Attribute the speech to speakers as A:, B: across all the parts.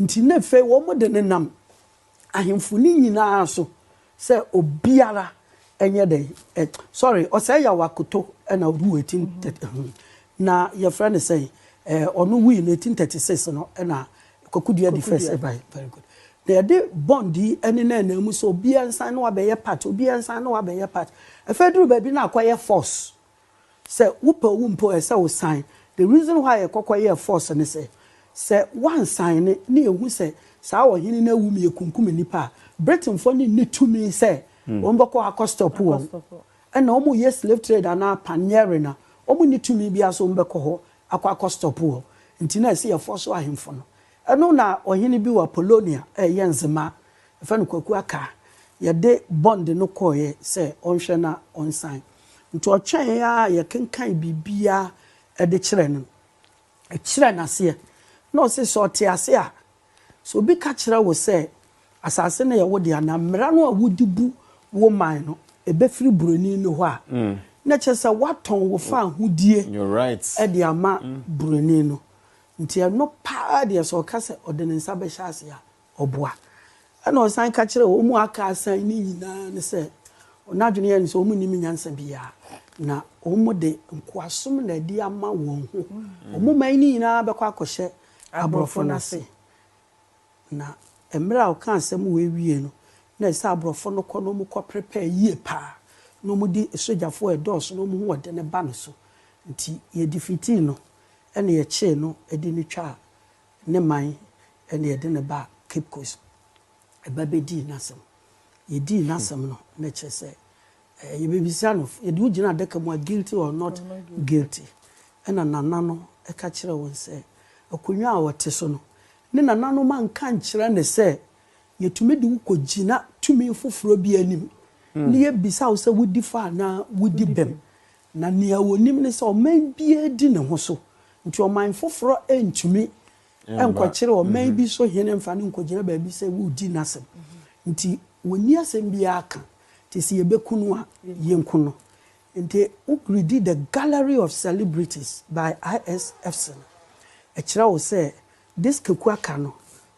A: Nti na afei wɔn de ne nam ahemfo ne nyinaa so sɛ obiara ɛnyɛ dɛ ɛ, sorry, Osei Yaw Akoto ɛna ɔwu 1830 na yɛfrɛ no sɛ ɔno wui no 1836 no, ɛna Kwaku Dua the first ɛba. Very good. Na yɛde bond yi ɛne na ɛna mu sɛ obiara nsan na wabɛyɛ part, obiara nsan na wabɛyɛ part. Afei duru baabi na akɔyɛ force sɛ wopɛ owu mpo, ɛsɛ wo sign. The reason why yɛkɔkɔ yɛ force ne sɛ wansign ne ehu sɛ saa ɔhene no awu mu, yɛkunkum nipa a, Britainfoɔ ne ne tumi sɛ wɔn bɛkɔ akɔ stop wɔn. Ɛna wɔn yɛ slave trade anaa pioneering na wɔn ne tumi bi aso wɔn bɛkɔ hɔ akɔ stop wɔ. Nti na ɛsɛ yɛfɔ so ahemfo no. Ɛno na ɔhene bi wɔ Polonia, ɛyɛ Nzema, ɛfɛ no Kwaku Aka. Yɛde bond no kɔɔyɛ sɛ ɔnhwɛ na ɔnsign. Nti ɔtwɛn a yɛkenkan biribiara ɛde kyerɛ no, ɛkyerɛ n'aseɛ na ɔsɛ sɛ ɔte ase a, sɛ obi ka kyerɛ wo sɛ asase no yɛ wo dea na mmara no a wodi bu wo man no ɛbɛfiri buroni no hɔ a, na kyerɛ sɛ woatɔn wo fa ahodie
B: You're right.
A: ɛde ama buroni no. Nti ɛno paa deɛ, sɛ ɔka sɛ ɔde ne nsa bɛhyɛ ase a, ɔboa. Ɛna ɔsan ka kyerɛ wɔn mu aka asan ne nyinaa ne sɛ ɔnadwene yɛ no sɛ wɔn nim nyansa biara na wɔn de nkoasom na ɛde ama wɔn ho. Wɔn man ne nyinaa bɛkɔ akɔhyɛ aborɔfo no ase. Na mmerɛ a ɔka asɛm wɔ ewie no, na ɛsɛ aborɔfo no kɔ na wɔn kɔ prepare yie paa na wɔn de sogyafoɔ ɛdɔɔso na wɔn ho wɔde ne ba no so. Nti yɛde fitii no, ɛna yɛkyee no ɛde no twa ne man, ɛna yɛde ne ba Cape Coast ɛba bɛdii n'asɛm. Yɛdii n'asɛm no na kyerɛ sɛ yɛbɛbisa no, yɛde wo gyina adaka mu a, guilty or not guilty. Ɛna nana no ɛka kyerɛ wɔn sɛ akonnwa a wɔte so no, ne nananom anka nkyerɛ ne sɛ yɛtumi de wo kɔgyina tumi foforɔ bi anim ne yɛbisa wo sɛ wodi fa anaa wodi bɛm. Na nea wɔnim ne sɛ ɔman biara di ne ho so, nti ɔman foforɔ ntumi nkɔkyerɛ ɔman bi so hene mfa ne nkɔgyina baabi sɛ wodi n'asɛm. Nti wɔnni asɛm biara ka, nti sɛ yɛbɛku no a, yɛnku no. Nti woread The Gallery of Celebrities by I.S. no, ɛkyerɛ wo sɛ this Kwaku Aka no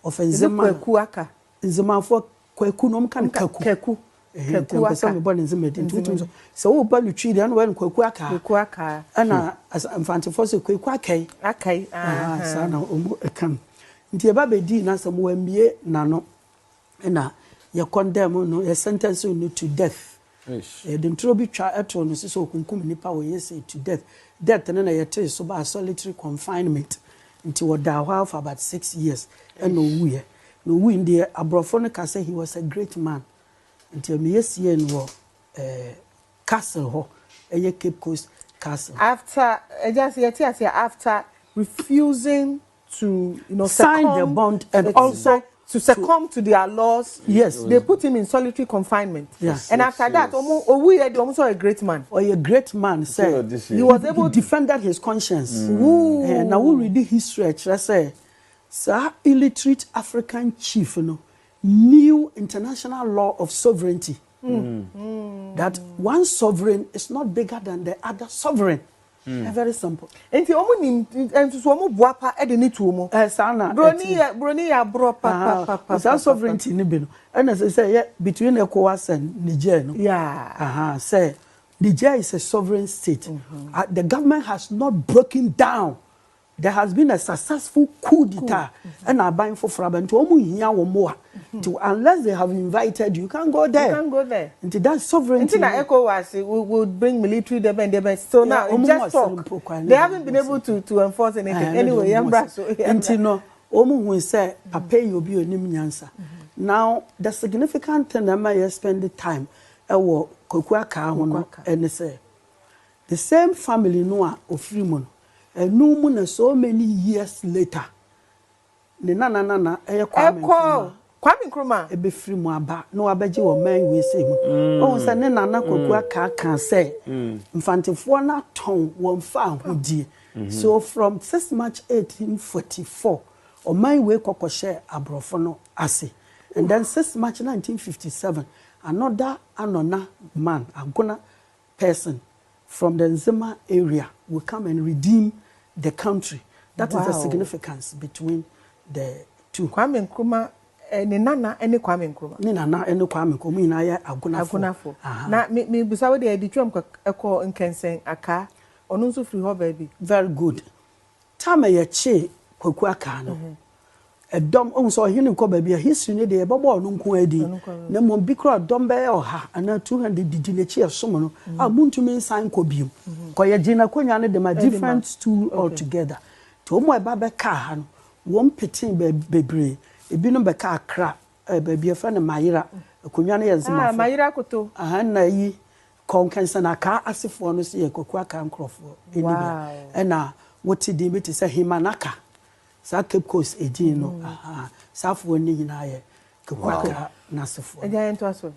A: ɔfɛ Nzema.
C: Kwaku Aka.
A: Nzemafoɔ Kwaku no, ɔmka no Kaku.
C: Kaku.
A: Nti mpɛ sɛ mebɔ ne Nzema din. Nti wotumi sɛ woba no Twi deɛ, ɛna wɔyɛ no Kwaku Aka.
C: Kwaku Aka.
A: Ɛna Mfantefoɔ sɛ Kwaku Akai.
C: Akai.
A: Saa na ɔmo ɛka no. Nti yɛba bɛdii n'asɛm, wɔambie n'ano, ɛna yɛ condemn no, yɛ sentence no to death. Yɛde ntoro bi twa ɛto no sɛ okunkum nipa wɔ yɛ sɛ to death. Death no na yɛtee so ba solitary confinement. Nti wɔdaa hɔ for about 6 years ɛna owuiɛ. Na owui deɛ, aborɔfo no ka sɛ he was a great man. Nti ɛmɛ sie no wɔ castle hɔ, ɛyɛ Cape Coast Castle.
C: After ɛgya sɛ yɛte ase, after refusing to
A: sign the bond and also
C: to succumb to their laws. They put him in solitary confinement. And after that, omo owu yɛ de omo sɔ a great man.
A: Or a great man say
C: he was able
A: he defended his conscience. Na wo read the history, ɛkyerɛ sɛ saa illiterate African chief no knew international law of sovereignty. That one sovereign is not bigger than the other sovereign. Very simple.
C: Nti ɔmo nim nsusu ɔmo bua pa ɛde ne tuo mu.
A: Ɛ saa na
C: Broni yɛ aborɔ pa pa pa.
A: Saa sovereignty ni bi no, ɛna sɛ yɛ between ECOWAS and Niger no. Sɛ Niger is a sovereign state. The government has not broken down. There has been a successful coup d'etat ɛna aban foforɔ aba, nti wɔn hia wɔn mo a, nti unless they have invited you, you can't go there.
C: You can't go there.
A: Nti that sovereignty.
C: Nti na ECOWAS will bring military debe and debe. So now it just talk, they haven't been able to enforce anything. Anyway, yɛn bra so.
A: Nti no wɔn hu sɛ papa yi obi onim nyansa. Now the significant thing na ɛma yɛ spend the time ɛwɔ Kwaku Aka ho no ɛne sɛ the same family no a ofiri mu no, ɛnu mu na so many years later ne nana nana ɛyɛ Kwame Nkrumah.
C: Kwame Nkrumah.
A: Ebɛfiri mu aba na wabɛgye wɔ man wei sɛ mu. Ɔhun sɛ ne nana Kwaku Aka ka sɛ Mfantefoɔ no atɔn wɔn fa ahodie. So from 6 March 1844, ɔman wei kɔkɔhyɛ aborɔfo no ase. And then 6 March 1957, another Anona man, Agona person from the Nzema area, will come and redeem the country. That is the significance between the Two.
C: Kwame Nkrumah, ne nana ne Kwame Nkrumah.
A: Ne nana ne Kwame Nkrumah, wɔn nyinaa yɛ Agonafoɔ.
C: Agonafoɔ. Na me mebisa wo deɛ, yɛde twam kɔ Nkɛnsɛn, Akaa, ɔno nso firi hɔ baabi.
A: Very good. Time a yɛkyee Kwaku Akaa no, ɛdɔm, wohu sɛ ɔhene kɔ baabi a, history no deɛ yɛbɛbɔ ɔno nko ara din, na mmom bi koraa dɔm bɛyɛ 100 anaa 200 didi n'akyi ɛsom no a montumi nsan nkɔ bio. Kɔ yɛgyee n'akonnwa no de ma different stool altogether. Nti wɔn a ɛba bɛkaa ha no, wɔn petee bebree. Ebinom bɛkaa Accra, baabi a yɛfrɛ no Mayera, akonnwa no yɛ Nzemafo.
C: Ah, Mayera Koto.
A: Aha, ɛna ayi Kɔnkɛnsa na Akaa asefoɔ no nso yɛ Kwaku Akaa nkorɔfoɔ ɛni bi. Ɛna wote din bi te sɛ Himanaka, saa Cape Coast edin no, aha, saa afoɔ no nyinaa yɛ Kwaku Akaa n'asefoɔ.
C: Agya yɛntoa so.